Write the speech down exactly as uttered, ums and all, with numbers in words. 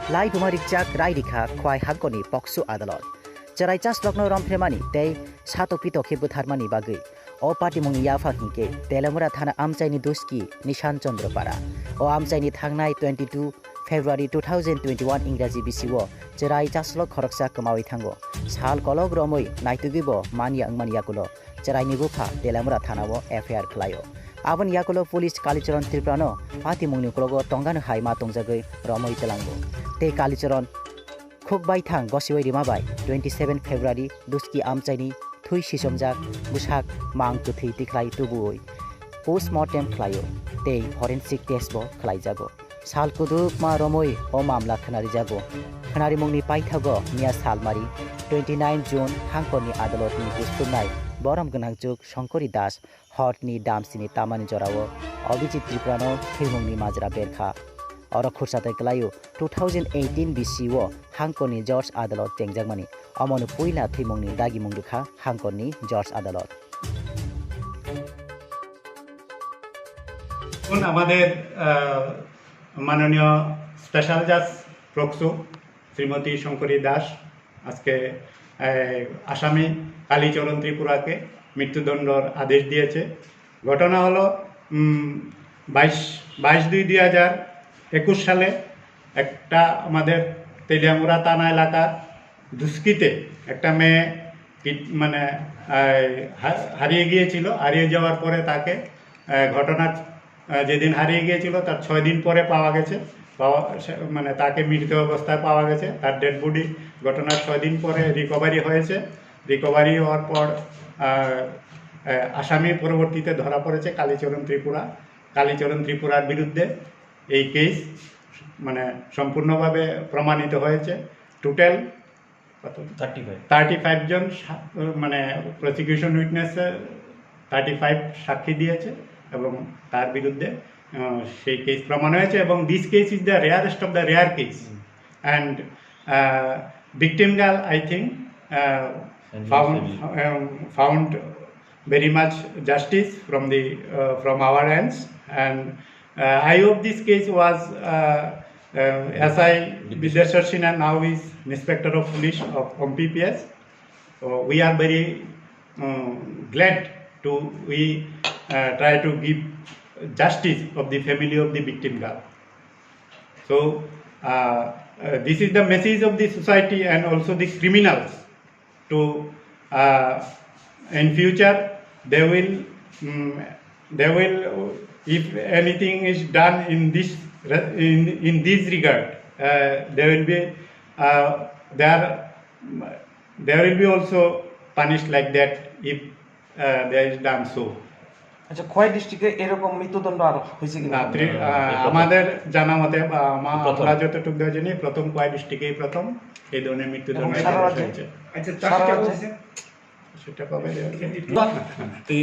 Lai buma rijak rai rikha Khwai Hangkoni poksu adalot. Cherai chaslokno romphemani tei satok pitok khe butharmani bagwi o patimungni yaphang hinkhe Teliamura thana amchaini Duski Nishan Chandra Para. O amchaini thangnai twenty two February two thousand twenty one Ingraji bisio cherai chaslok khoroksa kwmawi thango. Sal kolok romwi naitugwi bo manya wngmani yakulo cheraini bupha Teliamura thanao F I R khlaio. Aboni yakulo police Kalicharan Tripurano patimungni uklogo tongano hai ma tongjagwi romwi tlango. Tei Kalicharan khuk baithang gosiwi rima bai twenty seven February Duski amchaini thui sichomjak bwsak mang kwthwi tikhlai tubuwi postmortem khlaio tei forensic test bo khlaijago. Sal kudukma romwi o mamla khwnarijago. Khwnarimungni paithago miya salmari twenty nine June Hangkorni adalotni bustrumnai borom gwnangchuk Songkori Das horni damsini tamani jorao Abhijit Tripurano thwimungni majra berkha. Oro khursa tei kwlaio two thousand eighteen B C o Hangkorni Judge Adalot chengjakmani. Omono puila thwimungni dagimung rwkha Hangkorni Judge Adalot. এখন আমাদের আহ, মাননীয় স্পেশাল জাজ প্রক্সো শ্রীমতী শঙ্করী দাস আজকে আহ, আসামি কালীচরণ ত্রিপুরাকে মৃত্যুদণ্ডর আদেশ দিয়েছে। ঘটনা হলো উম, বাইশ বাইশ দুই দুই হাজার একুশ সালে একটা আমাদের তেলিয়ামুড়া থানা এলাকার দুস্কিতে একটা মেয়ে কি- মানে আহ, হা- হারিয়ে গিয়েছিল। হারিয়ে যাওয়ার পরে তাকে আহ, ঘটনার আহ, যেদিন হারিয়ে গিয়েছিল তার ছয় দিন পরে পাওয়া গেছে। পাওয়া সে- মানে তাকে মৃত অবস্থায় পাওয়া গেছে। তার ডেড বডি ঘটনার ছয় দিন পরে রিকভারি হয়েছে। রিকভারি হওয়ার পর আহ, আহ, আসামি পরবর্তীতে ধরা পড়েছে কালীচরণ ত্রিপুরা। কালীচরণ ত্রিপুরার বিরুদ্ধে এই কেস মানে সম্পূর্ণভাবে প্রমাণিত হয়েছে। টোটাল কত? Thirty five. থার্টি ফাইভ জন সা- মানে প্রসিকিউশন উইটনেস থার্টি ফাইভ সাক্ষী দিয়েছে এবং তার বিরুদ্ধে আহ, সেই কেস প্রমাণ হয়েছে। এবং this case is the rarest of the rare case and victim girl, I think, found found very much justice from the from our ends. And I hope this case was, uh, S I Bidyashwar Sinha now is Inspector of Police of M P P S. So we are very uh, glad to we uh, try to give justice of the family of the victim girl. So uh, uh, this is the message of the society and also the criminals to uh, in future they will um, they will, if anything is done in this re- in in this regard, uh, there will be uh, there there will be also punished like that if uh, there is done so. আচ্ছা, খোয়াই ডিস্ট্রিক্টে এরকম মৃত্যুদণ্ড আর হয়েছে কিনা? না, ত্রি- আহ, আমাদের জানা মতে বা আমা- আমরা যতটুকু জানি, প্রথম খোয়াই ডিস্ট্রিক্টেই প্রথম এই ধরনের মৃত্যুদণ্ড এবং সারা রাজ্যে? হয়েছে। আচ্ছা, সারা চারটা রাজ্যে? হয়েছে। সেটা কবে? তো